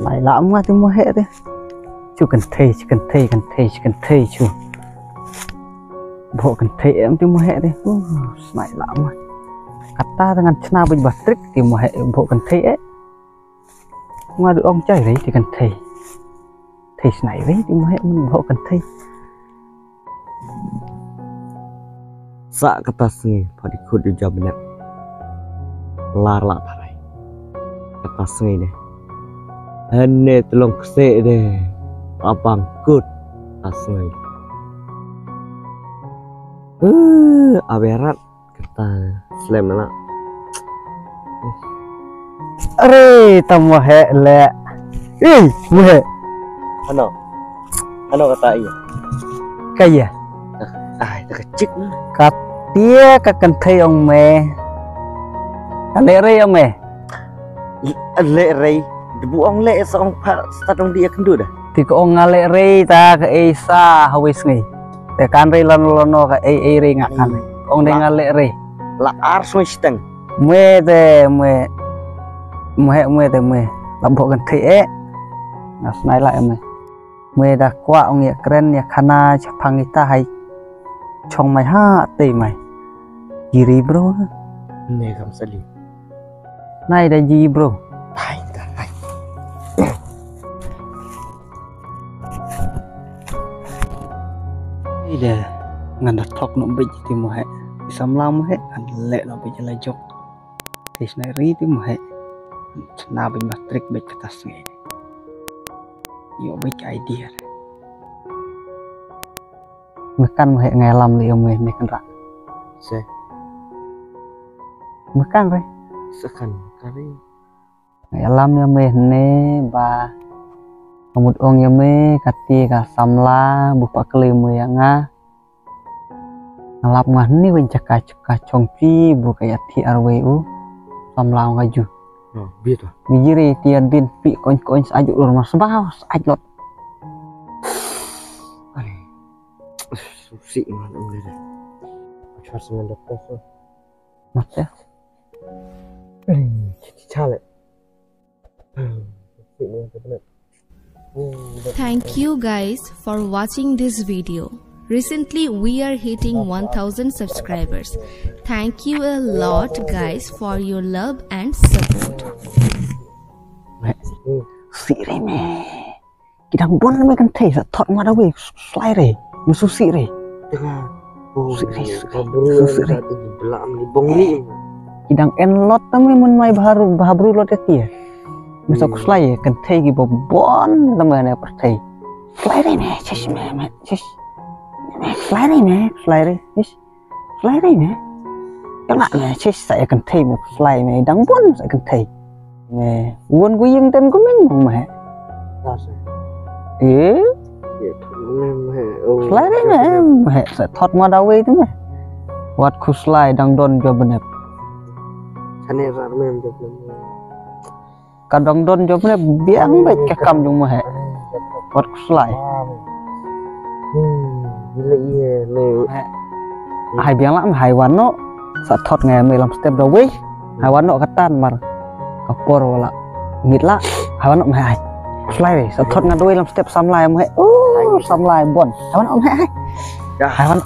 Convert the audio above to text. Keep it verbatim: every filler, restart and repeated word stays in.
Lai la ma te mo he te. Chu kynthei, chu kynthei, kynthei, chu kynthei chu. Bho kynthei em te mo he te. Uh, snai la ma. Kata te ngan chna bej ba trik te mo he bho kynthei e. Nga du ong chai rei te kynthei. Thei snai rei te mo he mun bho kynthei. Sa kata sngi pha di khut di jam ne. Lar la tharai. Kata sngi de. Hene telong kse de. Abang kut kata sngi. Eh, aberat kata slem na. Are ta mo he le. Eh, mo he. Ano. Ano kata iya. Kaya. Ai, ta ka chik. Katia ka kynthei ong me. Ka le rei ong me. Le rei. Debu ong le sa ong pha sta dong di akyndu da. Ti ko ong nga le rei ta ka ei sa hawis ngi. Te kan rei lano lano ka ei ei rei nga kan. Ong de nga le rei. La ar soi steng. Mwe te mwe. Mwe mwe te mwe. La bok kynthei e. Nga snai la e mwe. Mwe da kwah ong ïa kren ïa khana chaphang ita hai. Chong mai ha te mai. Jiri bro. Ne kam sali. Nai da ji bro. Hai da hai. Ida ngan da thok no bej ti mo he. Samla mo he ngan le no bej la jok. Ti snai ri ti mo he. Sna bej ma trik bej kata sngi. Yo bej idea. Mekan mo he ngai lam li yo mo he ne kan ra. Se. Mekan re. Sekan kali. Nga ïalam ïa me hynne ba ka mut ong ïa me kati ka samla bu pa kle me ïa nga. Nga lap nga hynne wen chaka chaka chong pi bu ka ïa thi arwei u samla nga ju. Bita. Bijire ti adin pi koin koin sa ju ur mas ba sa lot. Susi ngan ong deh. Chas ngan da pos. Mate. Chale. Thank you guys for watching this video. Recently, we are hitting one thousand subscribers. Thank you a lot, guys, for your love and support. Sirene. Ki dang bun me kan thei sa thot ma da wei slai re. Musu si re. Tengah. Susi re, susi re. Susi re. Bela ni bong ni. Ki dang en lot tam me mun mai baharu bahabru lot ka kia. Musu ku slai kan thei ki bobon tam me ne per thei. Slai re me, sis me, me, sis. Slai re me, slai re. Sis. Slai re me. Kala me chis sa ya kan thei me slai me dang bun sa kan thei. Me won gu ying ten gu meng mong me. Eh? Slai re me me sa thot ma da wei tu me. Wat khu slai dang don jo benep. Chane rar me jo benep. Ka dong don jop ne biang beit ka kam jong mo he. Wat khuslai. Hai biang la hai wan no. Sa thot ngai me lam step da wei. Hai wan no ka tan mar. Ka por wala. Mit la. Hai wan no me hai. Khuslai re. Sa thot ngai da wei lam step samlai mo he. Oh samlai bon. Hai wan no me hai. Hai wan.